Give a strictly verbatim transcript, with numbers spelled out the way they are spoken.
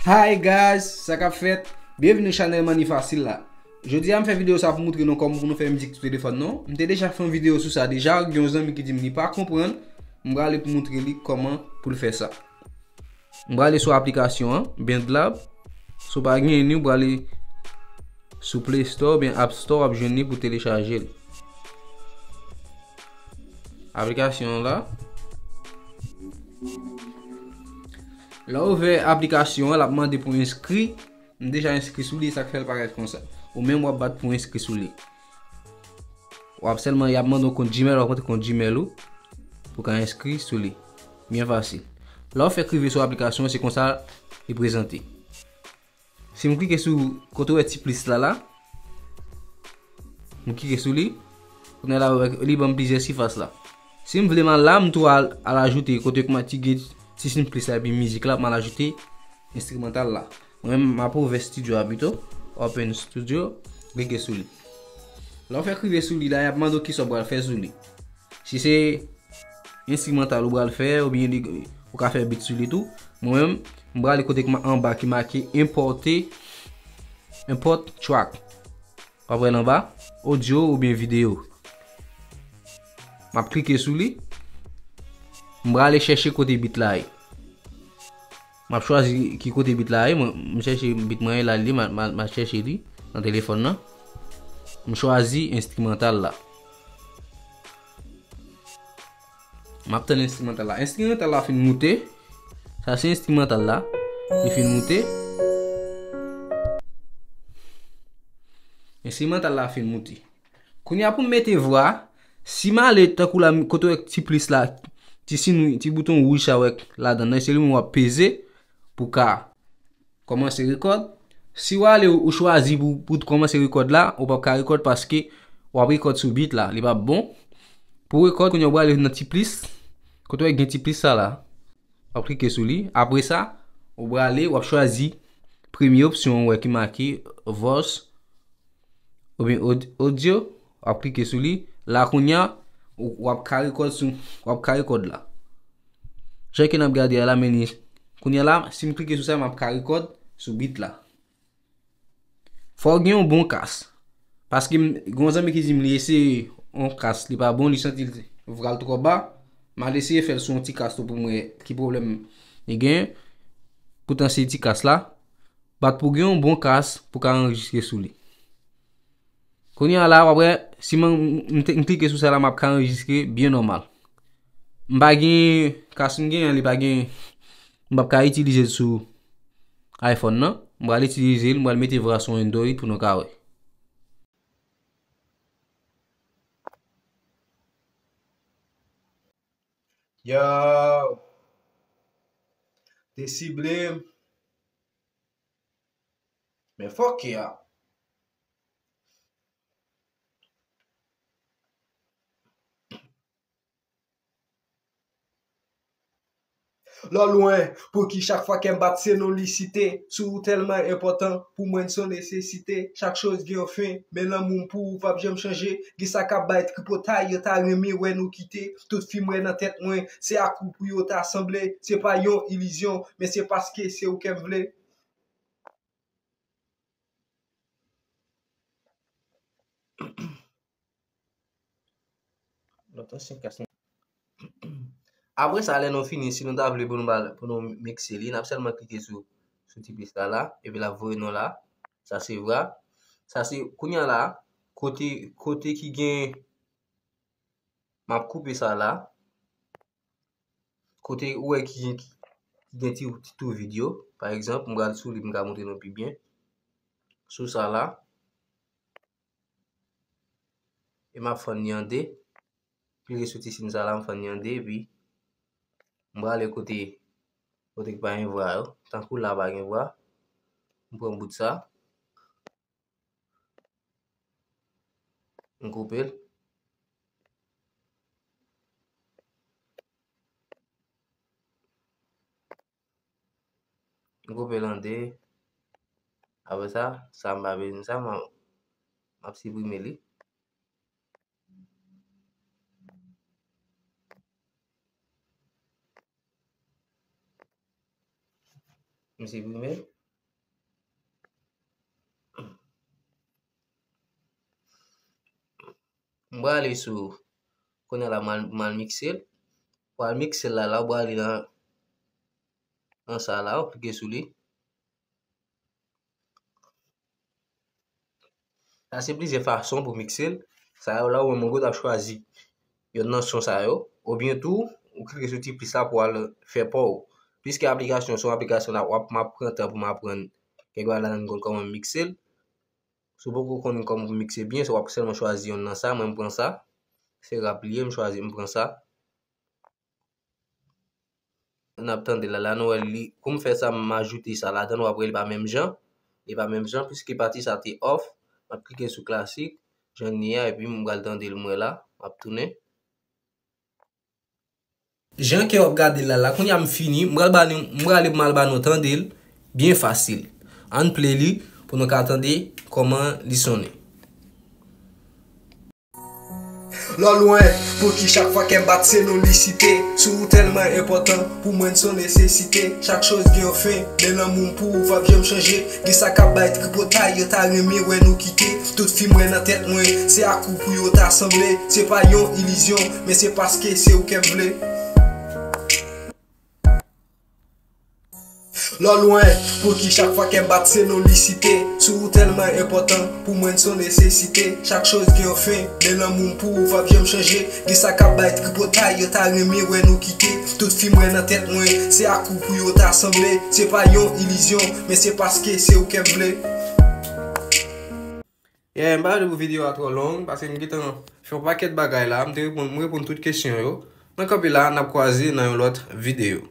Hi guys, sa k ap fèt? Byenvini chanèl Manny Facile la. Jodi a m fè videyo sa pou moutre nou kòman pou nou fè mizik sou telefòn nou. M te deja fè yon videyo sou sa deja, gen yon zanmi ki di m li pa konprann. M prale pou moutre li kòman pou l fè sa. M prale sou aplikasyon an, BandLab. Si w pa genyen li, w prale sou Play Store oubyen App Store, w ap jwenn li pou telechaje l. Aplikasyon an la. Lè w ouvè aplikasyon an, l ap mande pou enskri. M deja enskri sou li, sa k fè l parèt konsa. Ou menm w ap bat pou enskri sou li. W ap sèlman, y ap mande w kont Gmail, w ap rantre kont Gmail ou pou ka enskri sou li. Byen fasil. Lè w fèk rive sou aplikasyon an, se konsa li prezante. Si m klike sou kote w wè ti plis la la, m klike sou li, kounye a la, w wè li ban m plizyè sifas la. Si m vle m al la, m tou al, al ajoute kote k mati gen ti siy plis la epi mizik la, m al ajoute enstrimantal la. Mwen menm, m ap ouvè studio a pito, Open Studio, klike sou li. Lè w fèk rive sou li la, y ap mande w kisa w pral fè sou li. Si se enstrimantal ou pral fè, oubyen li, ou ka fè beat sou li tou. Mwen menm, m prale kote k ma-, anba ki make enpòte, import track. W ap wè l anba, audio oubyen video. M ap klike sou li. M prale chèche kote beat la ye. M ap chwazi ki kote beat la ye. Mwen, m chèche beat mwen ye la, li, m a, m a, m a chèche li nan telefòn nan. M chwazi enstrimantal la. M ap tann enstrimantal la. Enstrimantal la fin moute. Sa se enstrimantal la. Li fin moute. Enstrimantal la fin moute. Kounye a pou m mete vwa, si m ale tankou la, kote w wè ti plis la, ti siy, ti bouton wouj sa w wè ladan nan, se li menm w ap peze pou ka kòmanse rekòd. Si w ale ou chwazi pou, pou kòmanse rekòd la, ou p ap ka rekòd paske w ap rekòd sou beat la, li p ap bon. Pou rekòd, kounye a w prale nan ti plis, kote w wè gen ti plis sa la, w ap klike sou li. Apre sa, ou prale, w ap chwazi premye opsyon w wè ki make voice oubyen aud-, audio, w ap klike sou li. La kounye a, w, w ap ka rekòd sou, w ap ka rekòd la. Jan ke n ap gade a la, men li, kounye a la, si m klike sou sa, m ap ka rekòd sou beat la. Fò w gen yon bon kas. Paske m, gen yon zanmi ki di m li eseye yon kas, li pa bon, li santi l vral twò ba. M al eseye fè l sou yon ti kas tou pou m wè ki pwoblèm li gen. Poutan se ti kas la. Bat pou gen yon bon kas pou ka anrejistre sou li. Kounye a la, w ap wè, si mwen, m, m te, m klike sou sa la, m ap ka anrejistre byen nòmal. M pa gen, kas m gen an, li pa gen, m p ap ka itilize l sou iPhone nan. M pral itilize l, m pral mete vwa sou Android pou nou ka wè. Yo! Te sible m. Men fuck yeah. Lò lwen, pouki chak fwa kè m bat se non li site? Si w tèlman enpòtan pou mwen, n s on nesesite. Chak choz gen yon fen, men lanmou m pou ou p ap janm chanje. Gen sa k ap bay tripotay, yo ta renmen wè nou kite. Tout fi m wè nan tèt mwen, se ak ou pou yo ta sanble. Se pa yon ilizyon, men se paske se ou kè m vle. Apre sa, lè nou fini, si nou ta vle pou nou ba, pou nou mikse li, n ap sèlman klike sou, sou ti plis la la, epi l ap voye nou la. Sa se vwa. Sa se, kounye a la, kote, kote ki gen, m ap koupe sa la. Kote ou wè ki, ki gen ti, ti tou vid yo. Pa egzanp, m pral sou li, m ka montre nou pi byen. Sou sa la. E m ap fann li an de. Klike sou ti siy sa la, m fann li an de, epi m prale kote, kote ki pa gen vwa yo. Tankou la pa gen vwa. M pran bout sa. M koupe l. M koupe l an de. Apre sa, sa m pa bezwen sa, m, m ap siprime li. M siprime l. M prale sou, kounye a la, m al, m al mikse l. Pou al mikse l la, la, ou prale nan, nan sa la, ou klike sou li. Sa se plizyè fason pou mikse l. Sa yo la, ou menm ou t ap chwazi yonn nan son sa yo. Oubyen tou, ou klike sou ti plis la pou al fè pa w. Piske aplikasyon, se yon aplikasyon la, w ap, m ap pran tan pou m aprann kèk bagay ladan, konn kòman mikse l. Si w poko konn kòman pou mikse byen, se w ap sèlman chwazi yonn nan sa. Mwen, m pran sa. Se rap li ye, m chwazi, m pran sa. N ap tande l la, la nou wè li, kou m fè sa, m ajoute sa ladan, w ap wè li pa menm jan. Li pa menm jan, piske pati sa te off. M ap klike sou klasik, jan li ye a, epi m pral tande l, m wè la, m ap tounen. Jan ke w ap gade l la, la, kounye a m fini, m pral ba nou, m prale pou m al ba nou tande l, byen fasil. Ann play li, pou nou ka tande kòman li sonnen. Lò lwen, pou ki chak fwa kè m bat se non li site. Si w tèlman enpòtan, pou mwen n son nesesite. Chak choz gen yon fen, men lanmou m pou ou p ap janm chanje. Gen sa k ap bay tripotay, yo ta renmen wè nou kite. Tout fi m wè nan tèt mwen, se ak ou pou yo ta sanble. Se pa yon ilizyon, men se paske se ou kè m vle. Lò lwen, pou ki chak fwa kè m bat se non li site. Si w tèlman enpòtan, pou mwen n son nesesite. Chak choz gen yon fen, men lanmou m pou ou p ap janm chanje. Gen sa k ap bay tripotay, yo ta renmen wè nou kite. Tout fi m wè nan tèt mwen, se ak ou pou yo ta sanble. Se pa yon ilizyon, men se paske se ou kè m vle. Yeah, m pa vle pou videyo a twò long, paske m gentan fè yon pakèt bagay la, m te reponn, m reponn tout kesyon yo. Mwen kanpe la, n ap kwaze nan yon lòt videyo.